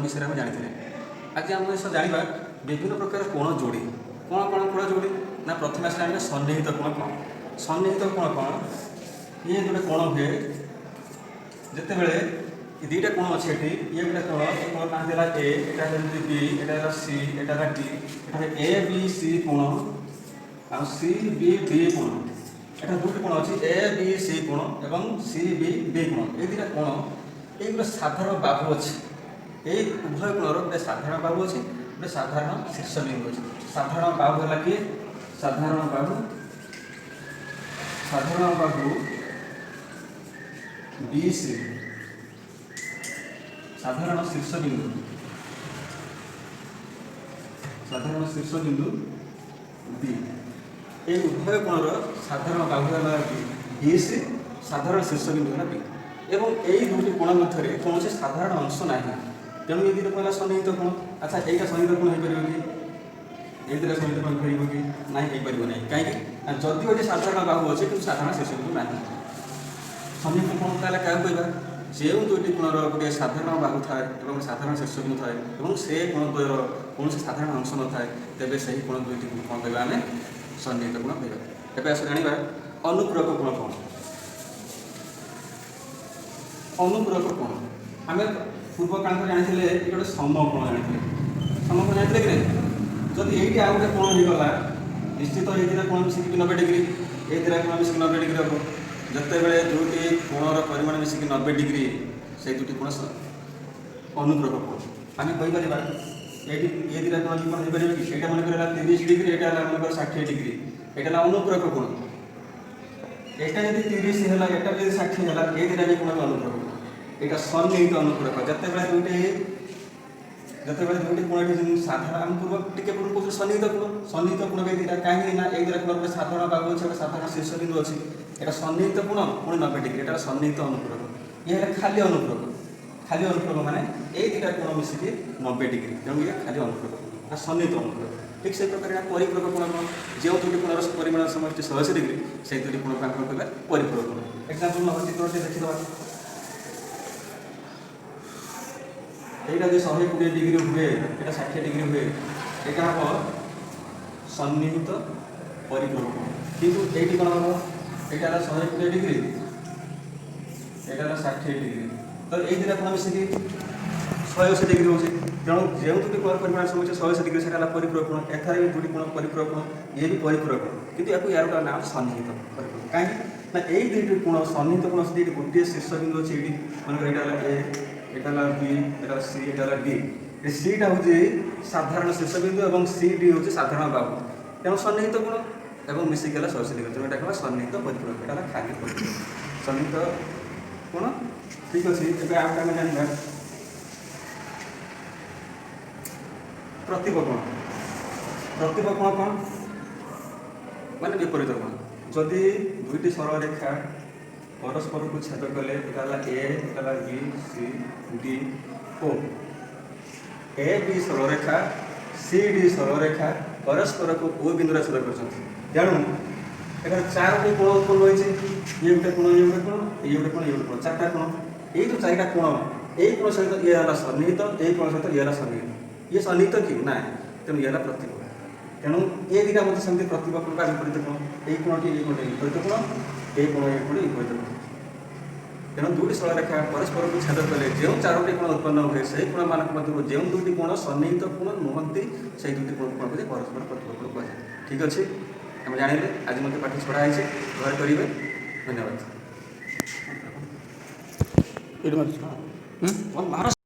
ବିଷୟରେ ଆମେ ଜାଣିଥିଲେ। ଆଜି ଆମେ ଜାଣିବା ବିଭିନ୍ନ ପ୍ରକାର କୋଣ ଯୋଡ଼ି। କ'ଣ କ'ଣ କୋଣ ଯୋଡ଼ି ନା, ପ୍ରଥମେ ଆସିଲେ ଜାଣିବା ସନ୍ନିହିତ କୋଣ କ'ଣ। ସନ୍ନିହିତ କୋଣ କ'ଣ? ଇଏ ଗୋଟେ କୋଣ ହୁଏ ଯେତେବେଳେ ଏ ଦୁଇଟା କୋଣ ଅଛି ଏଠି। ଇଏ ଗୋଟେ କୋଣ, ଏ କୋଣ ନାଁ ହେଲା ଏ, ଏଟା ଯେମିତି ବି, ଏଟା ହେଲା ସି, ଏଟା ହେଲା ଡି। ଏଟା ଏ ବି ସି କୋଣ ଆଉ ସି ବି ଡି କୋଣ। ଏଟା ଦୁଇଟି କୋଣ ଅଛି, ଏ ବି ସି କୋଣ ଏବଂ ସି ବି ଡି କୋଣ। ଏଇ ଦୁଇଟା କୋଣ, ଏଇ ଗୋଟେ ସାଧାରଣ ବାହୁ ଅଛି। ଏଇ ଉଭୟ କୋଣର ଗୋଟେ ସାଧାରଣ ବାହୁ ଅଛି, ଗୋଟେ ସାଧାରଣ ଶୀର୍ଷବିନ୍ଦୁ ଅଛି। ସାଧାରଣ ବାହୁ ହେଲା କିଏ? ସାଧାରଣ ବାହୁ, ସାଧାରଣ ବାହୁ ବି ସି, ସାଧାରଣ ଶୀର୍ଷବିନ୍ଦୁ, ସାଧାରଣ ଶୀର୍ଷବିନ୍ଦୁ ବି। ଏଇ ଉଭୟ କୋଣର ସାଧାରଣ ବାହୁ ହେଲା ବି, ବି ସି, ସାଧାରଣ ଶୀର୍ଷବିନ୍ଦୁ ହେଲା ବି ଏବଂ ଏଇ ଦୁଇଟି କୋଣ ମଧ୍ୟରେ କୌଣସି ସାଧାରଣ ଅଂଶ ନାହିଁ। ତେଣୁ ଏଇ ଦୁଇଟା କୋଣ ହେଲା ସନ୍ନିହିତ କୋଣ। ଆଚ୍ଛା, ଏଇଟା ସନ୍ନିହିତ କୋଣ ହେଇପାରିବ କି? ଏଇ ଦୁଇଟା ସନ୍ନିହିତ କୋଣ ହେଇପାରିବ କି? ନାହିଁ, ହେଇପାରିବ ନାହିଁ। କାହିଁକି ନା ଯଦିଓ ଏଠି ସାଧାରଣ ବାହୁ ଅଛି, କିନ୍ତୁ ସାଧାରଣ ଶୀର୍ଷବିନ୍ଦୁ ନାହିଁ। ସନ୍ନିହିତ କୋଣ ତାହେଲେ କାହାକୁ କହିବା? ଯେଉଁ ଦୁଇଟି କୋଣର ଗୋଟିଏ ସାଧାରଣ ବାହୁ ଥାଏ ଏବଂ ସାଧାରଣ ଶୀର୍ଷବିନ୍ଦୁ ଥାଏ ଏବଂ ସେ କୋଣ ଦ୍ୱୟର କୌଣସି ସାଧାରଣ ଅଂଶ ନଥାଏ, ତେବେ ସେହି କୋଣ ଦୁଇଟିକୁ କ'ଣ କହିବା ଆମେ? ସନ୍ନିହିତ କୋଣ କହିବା। ଏବେ ଆସ ଜାଣିବା ଅନୁପୂରକ କୋଣ କ'ଣ। ଅନୁପୂରକ କୋଣ ଆମେ ପୂର୍ବ କାଳରେ ଜାଣିଥିଲେ, ଏଇଟା ଗୋଟେ ସମକୋଣ ଜାଣିଥିଲେ। ସମକୋଣ ଜାଣିଥିଲେ କି ନାହିଁ? ଯଦି ଏଇଠି ଆଉ ଗୋଟେ କୋଣ ହେଇଗଲା, ନିଶ୍ଚିତ ଏଇ ଦୁଇଟା କୋଣ ମିଶିକି 90 ଡିଗ୍ରୀ, ଏଇ ଦୁଇଟା କୋଣ ମିଶିକି 90 ଡିଗ୍ରୀ ହେବ। ଯେତେବେଳେ ଦୁଇଟି କୋଣର ପରିମାଣ ମିଶିକି 90 ଡିଗ୍ରୀ, ସେଇ ଦୁଇଟି କୋଣ ଅନୁପୂରକ କୋଣ ଆମେ କହିପାରିବା। ଏଇଠି ଏ ଦୁଇଟା କୋଣ ବି କ'ଣ ହେଇପାରିବ କି? ଏଇଟା ମନେକର ହେଲା 30 ଡିଗ୍ରୀ, ଏଇଟା ହେଲା ମନେକର 60 ଡିଗ୍ରୀ। ଏଇଟା ହେଲା ଅନୁପୂରକ କୋଣ। ଏଇଟା ଯଦି 30 ହେଲା, ଏଇଟା ଯଦି 60 ହେଲା, ଏଇ ଦୁଇଟା ବି କୋଣ ବି ଅନୁପୂରକ କୋଣ। ଏଇଟା ସନ୍ନିହିତ ଅନୁପୂରକ। ଯେତେବେଳେ ଦୁଇଟି କୋଣ ଏଠି ସାଧାରଣ, ଆମେ ପୂର୍ବ ଟିକେ ପୂର୍ବରୁ କହୁଥିଲେ ସନ୍ନିହିତ କୋଣ। ସନ୍ନିହିତ କୋଣ ବି ଦୁଇଟା। କାହିଁକି ନା ଏଇ ଦୁଇଟା କୋଣ ଗୋଟେ ସାଧାରଣ ବାହୁ ଅଛି, ଗୋଟେ ସାଧାରଣ ଶୀର୍ଷବିନ୍ଦୁ ଅଛି। ଏଇଟା ସନ୍ନିହିତ କୋଣ, ପୁଣି 90 ଡିଗ୍ରୀ। ଏଇଟା ସନ୍ନିହିତ ଅନୁପୂରକ। ଇଏ ହେଲା ଖାଲି ଅନୁପୂରକ। ଖାଲି ଅନୁପୂରକ ମାନେ ଏଇ ଦୁଇଟା କୋଣ ମିଶିକି 90 ଡିଗ୍ରୀ, ତେଣୁ ଇଏ ଖାଲି ଅନୁପୂରକ, ଏଇଟା ସନ୍ନିହିତ ଅନୁପୂରକ। ଠିକ୍ ସେଇ ପ୍ରକାର ଏଇଟା ପରିପୂରକ କୋଣ କ'ଣ? ଯେଉଁ ଦୁଇଟି କୋଣର ପରିମାଣ ସମଷ୍ଟି 180 ଡିଗ୍ରୀ, ସେଇ ଦୁଇଟି କୋଣକୁ ଆମେ କ'ଣ କହିବା? ପରିପୂରକ କୋଣ। ଏକ୍ସାମ୍ପଲ୍ ନେବା, ଚିତ୍ରଟି ଦେଖିଦେବା। ଏଇଟା ଯଦି 120 ଡିଗ୍ରୀ ହୁଏ, ଏଇଟା 60 ଡିଗ୍ରୀ ହୁଏ, ଏଇଟା ହେବ ସନ୍ନିହିତ ପରିପୂରକ କୋଣ। କିନ୍ତୁ ଏଇଠି କ'ଣ ହେବ? ଏଇଟା ହେଲା 120 ଡିଗ୍ରୀ, ଏଇଟା ହେଲା 60 ଡିଗ୍ରୀ। ତ ଏଇ ଦୁଇଟା କୋଣ ମିଶିକି 180 ଡିଗ୍ରୀ ହେଉଛି। ତେଣୁ ଯେଉଁ ଦୁଇଟି କୋଣର ପରିମାଣ ସମୁଚ୍ଚୟ 180 ଡିଗ୍ରୀ, ସେଟା ହେଲା ପରିପୂରକ କୋଣ। ଏଠାରେ ବି ଦୁଇଟି କୋଣ ପରିପୂରକ କୋଣ, ଇଏ ବି ପରିପୂରକ କୋଣ, କିନ୍ତୁ ୟାକୁ ୟାର ଗୋଟେ ନାମ ସନ୍ନିହିତ ପରିପୂରକ। କାହିଁକି ନା ଏଇ ଦୁଇଟି କୋଣ ସନ୍ନିହିତ କୋଣ ଅଛି, ଏଇଠି ଗୋଟିଏ ଶୀର୍ଷବିନ୍ଦୁ ଅଛି। ଏଇଠି ମନେକର ଏଇଟା ହେଲା ଏ, ଏଇଟା ହେଲା ବି, ଏଇଟା ସି, ଏଇଟା ହେଲା ଡି। ଏ ସିଟା ହେଉଛି ସାଧାରଣ ଶୀର୍ଷବିନ୍ଦୁ ଏବଂ ସି ଡି ହେଉଛି ସାଧାରଣ ବାହୁ। ତେଣୁ ସନ୍ନିହିତ କୋଣ ଏବଂ ମିଶିକି ହେଲା 180 ଡିଗ୍ରୀ। ତେଣୁ ଏଇଟା କହିବା ସନ୍ନିହିତ ପରିପୂରକ। ଏଇଟା ହେଲା ଖାଲି ପରିପୂରକ ସନ୍ନିହିତ କୋଣ। ଠିକ୍ ଅଛି, ଏବେ ଆଉ ଆମେ ଜାଣିବା ପ୍ରତିପ କୋଣ। ପ୍ରତିପ କୋଣ କ'ଣ? ମାନେ ବିପରୀତ କୋଣ। ଯଦି ଦୁଇଟି ସରଳରେଖା ପରସ୍ପରକୁ ଛେଦ କଲେ, ଏଇଟା ହେଲା ଏ, ଏଇଟା ହେଲା ବି, ସି, ଡି, ଓ, ଏ ବି ସରଳରେଖା, ସି ଡି ସରଳରେଖା ପରସ୍ପରକୁ ଓ ବିନ୍ଦୁରେ ଛେଦ କରୁଛନ୍ତି। ତେଣୁ ଏଠାରେ ଚାରୋଟି କୋଣ ଉତ୍ପନ୍ନ ହୋଇଛି। ଇଏ ଗୋଟେ କୋଣ, ଇଏ ଗୋଟେ କୋଣ, ଇଏ ଗୋଟେ କୋଣ, ଇଏ ଗୋଟେ କୋଣ, ଚାରିଟା କୋଣ। ଏଇ ଯେଉଁ ଚାରିଟା କୋଣ, ଏଇ କୋଣ ସହିତ ଇଏ ହେଲା ସନ୍ନିହିତ, ଏଇ କୋଣ ସହିତ ଇଏ ହେଲା ସନ୍ନିହିତ। ଇଏ ସନ୍ନିହିତ କି ନା? ତେଣୁ ଇଏ ହେଲା ପ୍ରତିପ। ତେଣୁ ଏ ଦୁଇଟା ମଧ୍ୟ ସେମିତି ପ୍ରତିପ କୋଣ ବା ବିପରୀତ କୋଣ। ଏଇ କୋଣଟି, ଏଇ କୋଣଟି ବିପରୀତ କୋଣ, ଏଇ କୋଣ, ଏଇ କୋଣ ବିପରୀତ କୋଣ। ତେଣୁ ଦୁଇଟି ସରଳରେଖା ପରସ୍ପରକୁ ଛେଦ କଲେ ଯେଉଁ ଚାରୋଟି କୋଣ ଉତ୍ପନ୍ନ ହୁଏ, ସେହି କୋଣମାନଙ୍କ ମଧ୍ୟରୁ ଯେଉଁ ଦୁଇଟି କୋଣ ସନ୍ନିହିତ କୋଣ ନୁହନ୍ତି, ସେଇ ଦୁଇଟି କୋଣକୁ କ'ଣ କୁହାଯାଏ? ପରସ୍ପର ପ୍ରତିପ କୋଣ କୁହାଯାଏ। ଠିକ୍ ଅଛି, ଆମେ ଜାଣିଲେ। ଆଜି ମଧ୍ୟ ପାଠ ଛଡ଼ା ହେଇଛି, ଘରେ କରିବେ। ଧନ୍ୟବାଦ। ଏଇଠି ମାରୁଛୁ। ମାର।